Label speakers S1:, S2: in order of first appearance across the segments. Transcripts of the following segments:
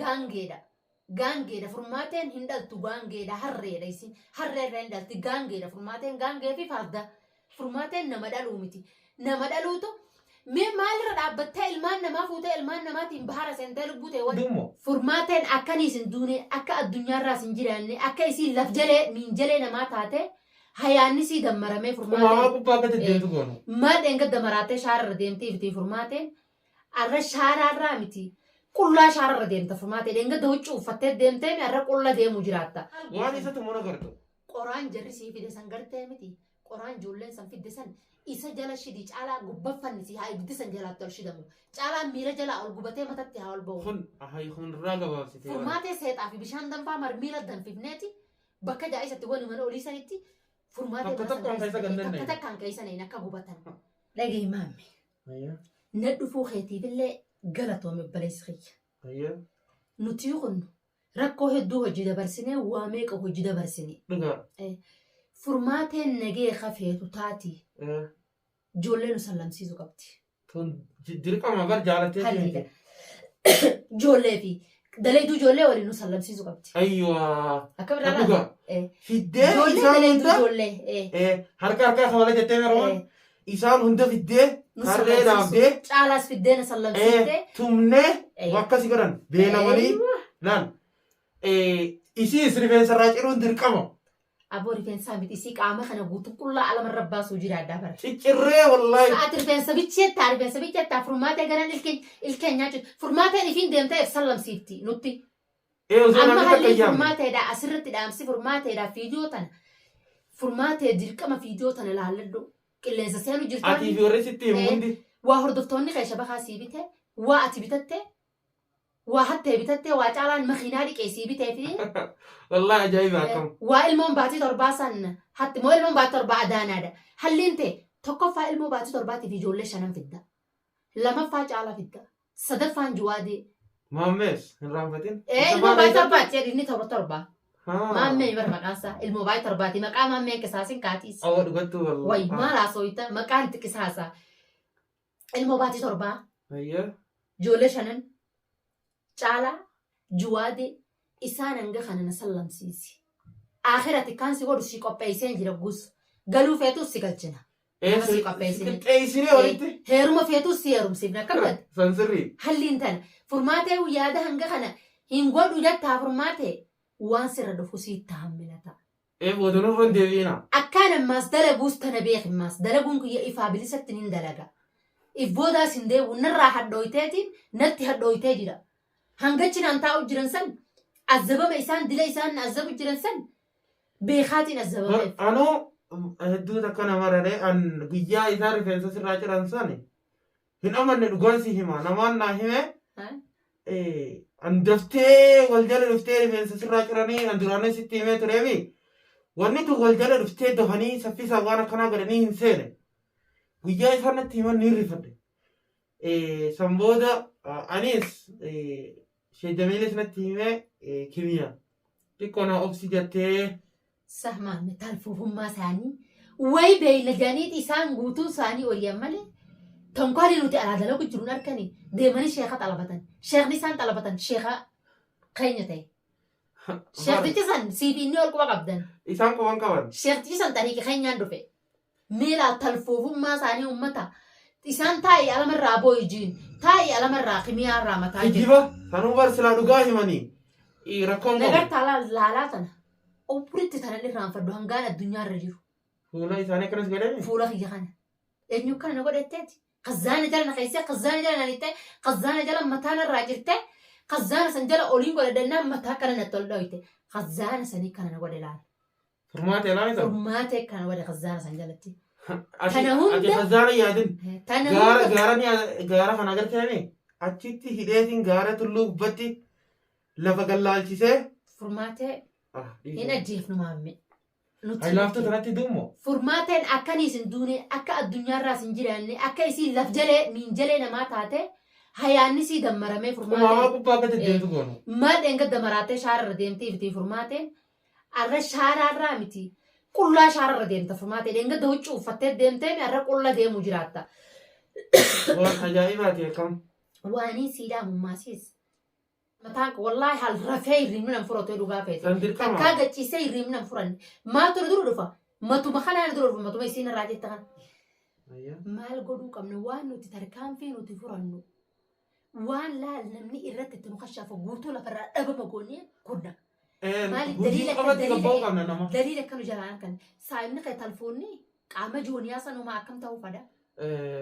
S1: Gaangeedha. Gaangeedha. Furmaateen hin dhaltu gaangeedha. Harreedha isin. Harreerra hin dhalti gaangeedha. Furmaateen gaangee fi farda. Furmaateen nama dhaluu miti. Nama dhaluutu mee maalirra dhaabbattee ilmaan namaa fuutee ilmaan namaatiin bahara seentee lubbuu ta'e waliin.
S2: Dummo.
S1: Furmaateen akkanii isin duune akka addunyaarraas hin jiraanne akka isiin laf jalee miinjalee namaa taate hayaanni sii dammaramee
S2: Qumaamaa
S1: furmaateen
S2: gubbaa akka deddeemtu goonu.
S1: maal dheengadda maraattee shaararra deemtee ifti furmaateen arra shaaraarraa miti qullaa shaararra deemta furmaatee dheengadda huccuu uffattee deemtee arra qulla deemuu jiraatta.
S2: Waan isa tumuna gartu.
S1: Qoraan jarri sii fide san gartee miti qoraan ijoolleen san fidde san isa jala shidi caalaa gubbaffannisi haa ibiddi san jalaatti ol shidamu caalaan miila jalaa ol gubatee matatti haa ol ba'u.
S2: Kun ahay kun irraa gabaabsitee.
S1: Furmaatee seexaa fi bishaan danfaa marmiila danfifneeti bakka jaa'isatti wani mana olii sanitti furmaatee
S2: Takka takkaan keessa gad
S1: takka
S2: nanneen.
S1: takkaan keessa neen akka gubatan. Dhagahi maamme
S2: Ayyaa.
S1: na dhufuu keetiifillee galatoome obboleessi kiyya.
S2: Ayyaa.
S1: Nuti kun rakkoo hedduu hojii dabarsinee waa meeqa hojii dabarsine.
S2: Dhugaa.
S1: Furmaateen nagee kafeetu taati
S2: Eh,
S1: ijoollee nu sallamsiisuu qabdi.
S2: Tun dirqama bar jaalattee
S1: Halliidha. Ijoollee fi dalayduu ijoollee waliin nu sallamsiisuu qabdi.
S2: Ayyuwaa.
S1: Akka biraa
S2: Dhugaa.
S1: laata?
S2: Fiddee
S1: Ijoollee
S2: isaan
S1: dalayduu
S2: hunda
S1: ijoollee.
S2: harka harkaa kabala jettee yeroo isaan hunda fiddee
S1: Nu
S2: tarree
S1: sallamsiisuu.
S2: dhaabdee
S1: Caalaas fiddee na sallamsiiftee.
S2: tumnee akkasi godhan beelamanii laal isiis rifeensa irraa ciruun dirqama.
S1: Aboo rifeensaa miti isii qaama kana guutuu qullaa alamarra baasuu jiraadhaa bara.
S2: Ciccirree wallaahi.
S1: Sa'aati rifeensa bicheettaa rifeensa bicheettaa furmaatee garan ilkeen nyaachuu furmaateen ifiin deemtee if sallamsiifti nutti.
S2: Osoo
S1: Amma
S2: namni takka
S1: hallii
S2: hin yaamne.
S1: furmaateedha asirratti dhaamsi furmaateedha fiidiyoo tana furmaatee dirqama fiidiyoo tana laalladhu qilleensa seenu jirtaa
S2: Atii fi warri sitti himu hundi.
S1: waa hordoftoonni kee shabakaa sii bite waa ati bitatte waa hattee bitatte waa caalaan makiinaa dhiqee sii bitee fi
S2: Wallaahi ajaa'iba akkam.
S1: waa ilmoon baatii torbaa san hatti moo ilmoon baatii torbaa adaanaadha halliin ta'e tokkoffaa ilmoo baatii torbaatiif ijoollee shanan fidda lamaffaa caalaa fidda sadaffaan juwaadee
S2: Maammees hin raanfatin.
S1: Ee ilmoo baatii torbaati jedhi inni torba torba. Maammee bar maqaan isaa ilmoo baatii torbaati maqaa maammeen qisaasin kaatiis.
S2: Awwa dhugattuu wallaahi.
S1: Way maal haasooyta maqaan itti qisaasa. Ilmoo baatii torbaa
S2: Ayyaa.
S1: ijoollee shanan caalaa juwaadee isaan hanga kana na sallamsiisi. Akhiratti kaan si godhu si qopheesseen jira guus galuu feetus si galchina. Nama si qopheessine.
S2: Qixxeessinee walitti.
S1: Heeruma feetus si heerumsiifna akkam godhe.
S2: San sirrii.
S1: Halliin tana furmaatee yaada hanga kana hin godhu jettaa furmaatee waan sirra dhufu sitti hammilata.
S2: Booda nurra hin deebi'ina.
S1: Akkaan ammaas dalaguus tana beeki ammaas dalaguun kiyya ifaa bilisatti nin dalaga. If boodaas hin deebi'u narraa hadhooyteetiin natti hadhooytee jira. Hangachi naan taa'u jiran san azzabama isaan dila isaan na azzabu jiran san beekaatiin azzabameef.
S2: Anuu hedduu takka nama raree an guyyaa isaan rifeensa sirraa ciran sani hin amanne dhugaan si hima namaan naa hime an daftee wal jala dhuftee rifeensa sirraa ciranii an duraanee sitti himee tureemi wanni tun wal jala dhuftee dafanii saffisaan waan akkanaa godhanii hin seene guyyaa isaan natti himan ni rifadhe. San booda anis sheejamiinis natti himee kimiya xiqqoo naa obsi jettee.
S1: Sahmaan talfuufummaa isaanii wayi beeyna jedhaniiti isaan guutuu isaanii ori'an malee tonkoolii nuti alaa dalagu jiru hin arkanii deemanii sheeka xalabatan. Sheekni isaan xalabatan sheeka keenya ta'e. Sheektichi san siif inni ol quba qabdan.
S2: Isaan quban qaban.
S1: Sheektichi san xariiqi keenyaan dhufe. Meelaa talfoofummaa isaanii uummata isaan taa'ii alamarraa booyijiin taa'ii alamarraa kimiyaarraa mataa jiru.
S2: Kijiba sanuu bar silaa dhugaa himanii rakkoon qabu.
S1: Nagartaa laalaa tana umritti tanan irraanfadhu hangaan addunyaarra jiru.
S2: Fuula isaanii akkanas godhame.
S1: Fuula kiyya kana. Eenyu kana na godhetteeti. Kazzaana jala na keessee kazzaana jala na lixxee kazzaana jala mataa narraa jirtee kazzaana san jala oliin godhadhannaan mataa kana natti ol dhoyte. Kazzaana sanii kana na godhe laala.
S2: Furmaata ilaa miti.
S1: Furmaatee kana godhe kazzaana san jalatti.
S2: Ati
S1: Kana hunda-
S2: ati kazzaana yaadin.
S1: Tana
S2: Gaara
S1: hunda
S2: gaara ni gaara kana agartee achitti hidheetiin gaara tulluu gubbatti lafa gallaalchisee.
S1: Furmaatee
S2: Ah, dhiisi.
S1: hin ajjeefnu maamme. Nuti
S2: Ay laaftuu tanatti dummo.
S1: Furmaateen akkaniis hin duune akka addunyaarraas hin jiraanne akka isiin laf jalee miinjalee namaa taate hayaanni sii dammaramee
S2: Qumaamaa
S1: furmaateen
S2: gubbaa akka deddeemtu goonu.
S1: maal dheengadda maraattee shaararra deemtee ifti furmaateen arra shaaraarraa miti qullaa shaararra deemta furmaatee dheengadda huccuu uffattee deemtee arra qulla deemuu jiraatta.
S2: Waan ajaa'ibaati akkam.
S1: Waanii siidhaa mummaasiis. Mataa Mataan wallaahi hal rafee hirribni nan furatu dhugaa feete.
S2: San dirqama.
S1: Takkaa gachiisee hirribni nan furanne. Maaltu na dura dhufa? Matuma kanaa na dura dhufa matuma isiin irraa jette kana.
S2: Ayya.
S1: Maal godhuu qabna waan nuti tarkaanfii nuti furannu waan laal namni irratti itti nu kashaafu guutuu lafarraa dhabama goonee kunna. Maali
S2: Hojii
S1: daliila akka
S2: qofatti
S1: daliila
S2: gabba'uu qabna nama.
S1: daliila akka nu jalaan kan saayimni kee talfoonni qaama jooniyaa sanumaa akkam ta'uu fada.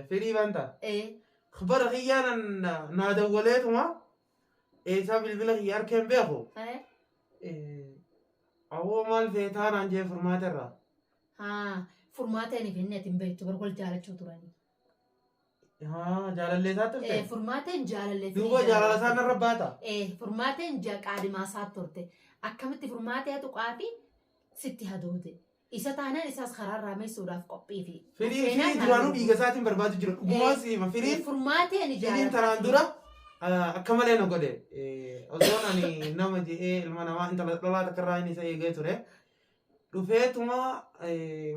S2: Firii banta.
S1: Ee
S2: Bara kiyyaan naa dawwaleetuma eessaa bilbila kiyya harkeen beeku. Awwoo maal feetaa naan jee furmaata irraa.
S1: Haa furmaata inni finne ati hin beektu bar wal jaalachuu turanii.
S2: Haa jaalallee isaa turte.
S1: Furmaateen jaalallee firii
S2: Duuba jaalala isaa
S1: jaalala.
S2: narra baata.
S1: Furmaateen qaadimaa isaa turte. Akkamitti furmaatee tuqaa fi sitti hadoote. Isa taanaan isaas karaarraa meessuudhaaf qophii fi.
S2: Firii firii duraanuu dhiiga isaatiin barbaadu jira. Dhugumaan si hima firiin
S1: Furmaateen
S2: firiin
S1: jaalala.
S2: tanaan dura akka malee na godhe. Osoon ani nama je'ee ilma namaa intala dhalaa takka irraa inni isa eegee ture. Dhufeetuma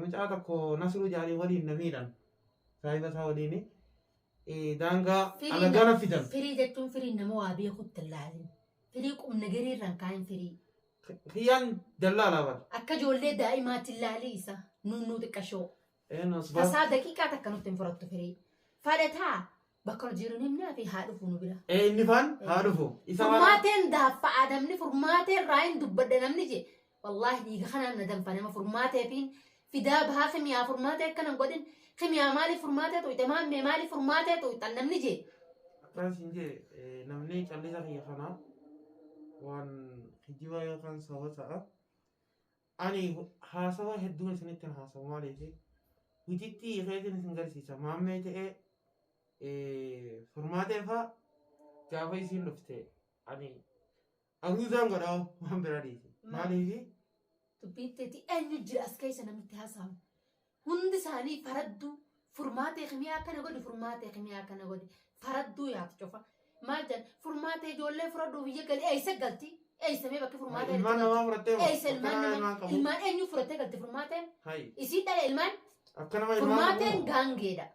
S2: mucaa tokko Nasruu Jaalii waliin na miidhan. Saahiba isaa waliin daangaa
S1: Firii
S2: alagaa na fidan.
S1: Firii jechuun firii nama waa beekutti hin laalin. Firii qubna garii irraan kaa'in firii.
S2: Kiyyaan dallaalaa bara.
S1: Akka ijoollee daa'imaatti hin laalii isa nunnuu xiqqashoo.
S2: Eenyu as bara.
S1: Tasaa daqiiqaa takka nutti hin fudhattu firii. Fadhataa bakka nu jiru himnaa fi haa dhufu nu bira.
S2: Inni faan haa dhufu. Isa waan
S1: Furmaateen daaffa'a namni furmaateen raayin dubbadha namni je. Wallaahi dhiiga kanaan na danfa nama furmaateefiin fidaa bahaa kimiyaa furmaatee akkana hin godhin kimiyaa maaliif furmaatee tuyxe maammee maaliif furmaatee tuyxan namni je.
S2: Akkaan siin jee namni callisa kiyya kana waan kijiba yookaan soba ta'a. Ani haasawa hedduun isinitti hin haasawu maaliif hojiitti hiikeetiin isin garsiisa maammee ta'ee furmaatee faa gaafa isiin dhufte ani aruuzaan godhaa waan biraa dhiise maaliif
S1: Dubbiin teeti eenyu jira as keessa namitti haasa'amu. Hundi isaanii faradduu furmaatee kimiyaa akkana godhi furmaatee kimiyaa akkana godhi faradduu yaatu cufa. Maal jedhan furmaatee ijoollee furadhuu biyya gali eessa galti eessa mee bakki furmaatee
S2: ilmaan namaa fudhattee moo
S1: eessa ilmaan
S2: akka nama
S1: namaa
S2: ilmaan qabu
S1: ilmaan eenyu fudhattee galti furmaateen
S2: hayi
S1: isii dhala ilmaan
S2: akka nama ilmaan
S1: furmaateen
S2: qabu
S1: gaangeedha.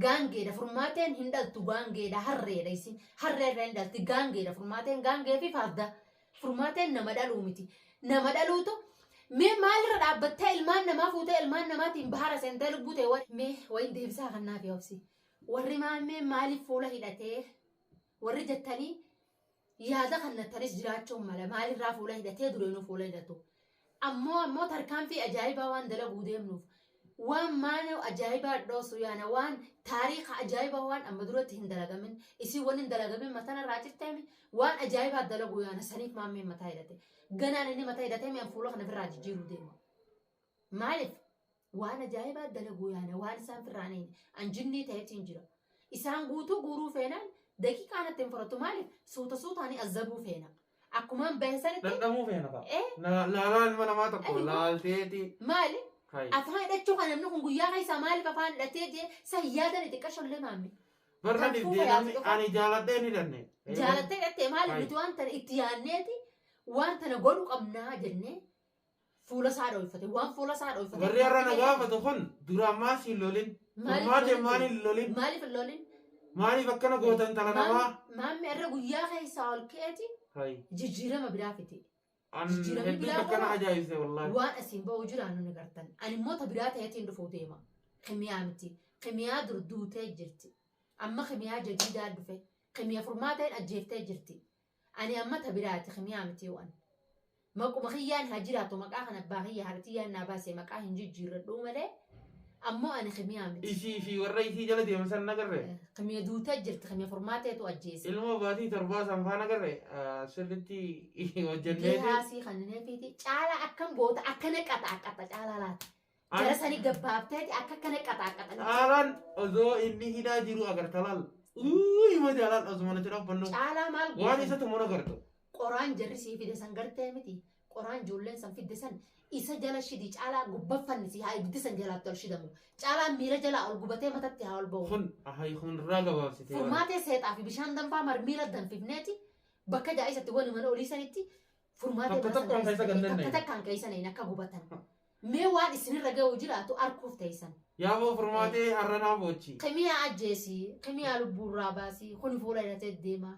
S1: Gaangeedha furmaateen hin dhaltu gaangeedha harreedha isin harree irra hin dhalti gaangeedha furmaateen gaangee fi farda furmaateen nama dhaluu miti nama dhaluutu mee maalirra dhaabbattee ilmaan namaa fuutee ilmaan namaatiin bahara seentee lubbuu ta'e mee wayin deebisaa kan naaf obsi warri maammee maaliif fuula hidhatee warri jettanii yaada kan nattanis jiraachuun mala maalirraa fuula hidhatee dureenuu fuula hidhatu ammoo tarkaanfii ajaa'ibaa waan dalaguu deemnuuf waan maana ajaa'ibaa dhoosu yaana waan taariika ajaa'ibaa waan amma duratti hin dalagamin isin waan hin dalagamin mataan irraa cirteemi waan ajaa'ibaa dalaguu yaana saniif maammeen mataa hidhate ganaan inni mataa hidhatee mi'an fuula kana ofirraa jijjiiruu deema maaliif waan ajaa'ibaa dalaguu yaana waan isaan firraan hin anjinnii ta'eetiin jira isaan guutuu guuruu feenaan daqiiqaa natti hin fudhatu maaliif suuta suutaanii azzabuu feena akkumaan bahe sanitti
S2: dhandhamuu feena fa'a
S1: Eh?
S2: laalaa ilma namaa tokko
S1: Aywa.
S2: laalteeti
S1: maali
S2: hayi
S1: afaan hidhachuu kan namni kun guyyaa keessaa maaliif afaan hidhatee jee san yaadan itti qashollee maamme
S2: barra
S1: Kan
S2: dhibdee
S1: fuula
S2: namni
S1: yaadu qofa.
S2: ani jaaladhee ni hidhanne
S1: jaalattee hidhattee maaliif
S2: Hai.
S1: nuti waan tana itti yaanneeti waan tana godhu qabnaa jennee fuula isaa dhoofate waan fuula isaa dhoofate
S2: warri har'a na gaafatu kun duraan maa siin lolin
S1: Maaliif
S2: furmaatee
S1: lolin?
S2: maaliin hin lolin
S1: maaliif hin lolin
S2: maaliif akkana goota intala namaa
S1: maamme irra guyyaa keessaa ol ka'eeti
S2: hayi
S1: jijjiirama biraa fite
S2: an
S1: Jijjiiramni
S2: hedduu
S1: biraa
S2: akkana
S1: qaba.
S2: ajaa'ibse wallaahi
S1: waan asiin ba'uu jiraannu ni gartan ani immoo ta biraa ta'eetiin dhufuu deema kimiyaa miti kimiyaa dur duutee jirti amma kimiyaa jadiidaa dhufe kimiyaa furmaateen ajjeeftee jirti ani amma ta biraati kimiyaa miti waan maquma kiyyaan haa jiraatu maqaa kan abbaa kiyya haadha naa baase maqaa hin jijjiirradhuu malee ammoo ani kimiyaa miti
S2: isii fi warra isii jala deeman san nagarre
S1: kimiya duutee jirti kimiya furmaateetu ajjeese
S2: ilmoo baatii torbaa san faa nagarre sirritti hojjenneeti
S1: Gehaasii kanneen caalaa akkam goota akkana qaxaaqaxa caalaa laata. Jara sanii gabbaabteeti akka akkana qaxaaqaxa.
S2: Caalaan osoo inni hidhaa jiru agarta laal uuu ma jaalaan osuma natti dhaabbannu
S1: Caalaa maal
S2: waan
S1: goota?
S2: isa tumuna agartu
S1: Qoraan jarri sii fide san gartee miti. Qoraan ijoolleen san fidde san isa jala shidi caalaa gubbaffannisi haa ibiddi san jalaatti ol shidamu. Caalaan miila jalaa ol gubatee matatti haa ol ba'u.
S2: kun ahay kun irraa gabaabsite
S1: Furmaatee seexaa fi bishaan danfaa marmiila danfifneeti bakka jaa'isatti wani mana olii sanitti furmaatee
S2: Takka
S1: mana san
S2: takkaan keessa
S1: keessa-
S2: ganneen
S1: takka takkaan keessa neen akka gubatan. Mee waan isinirra ga'u jiraatu arguuf teessan.
S2: yaaboo furmaatee har'a naa boochi
S1: Kimiyaa ajjeesii, kimiyaa lubbuurraa baasii, kuni fuula hidhatee deema.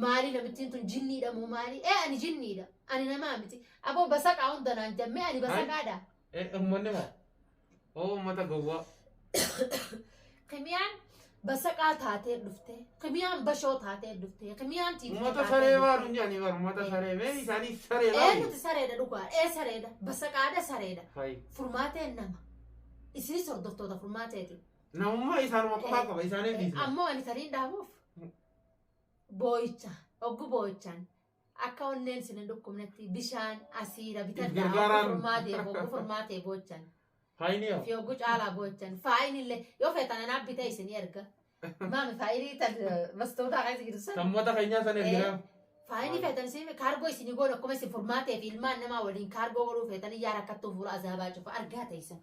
S1: Maali namittiin tun jinniidha moo maali? Ee, ani jinniidha. Ani namaa miti. Aboo, basaqaa hunda naan jammee, ani basaqaadha.
S2: Uummanni moo? Oo, uummata gowwaa.
S1: Kimiyaan basaqaa taatee dhufte. Kimiyaan bashoo taatee dhufte. Kimiyaan tiifte
S2: Uummata
S1: taatee
S2: saree
S1: dhufte.
S2: baaru hin jedhanii bara, uummata saree mee isaanii saree
S1: Ee,
S2: baaru.
S1: nuti sareedha dhugaa. Ee, sareedha. Basaqaadha, sareedha.
S2: Hayi.
S1: Furmaateen nama. Isinis hordoftoota Furmaateeti.
S2: Namummaa isaanuma qofaa qaba, isaaniif dhiisna.
S1: Ammoo ani taniin dhaabuuf boo'icha, oggu boo'ichaan akka onneen sin hin dhukkubnetti bishaan asiira bitadhaa.
S2: Gargaaraan.
S1: Oggu furmaatee boochan
S2: Faayini yoo.
S1: fi oggu caalaa boochan faayin illee yoo feetan anaa bitee isinii erga. Maami, faayinii tan mastootaa keessa jiru san.
S2: Sammata keenyaa san erginaa.
S1: Faayinii feetan isin kaargoo isinii goon, akkuma isin furmaatee fi ilmaan namaa waliin kaargoo godhuu feetan yaa rakkattuu fuula azaabaa cufa argaa teessan.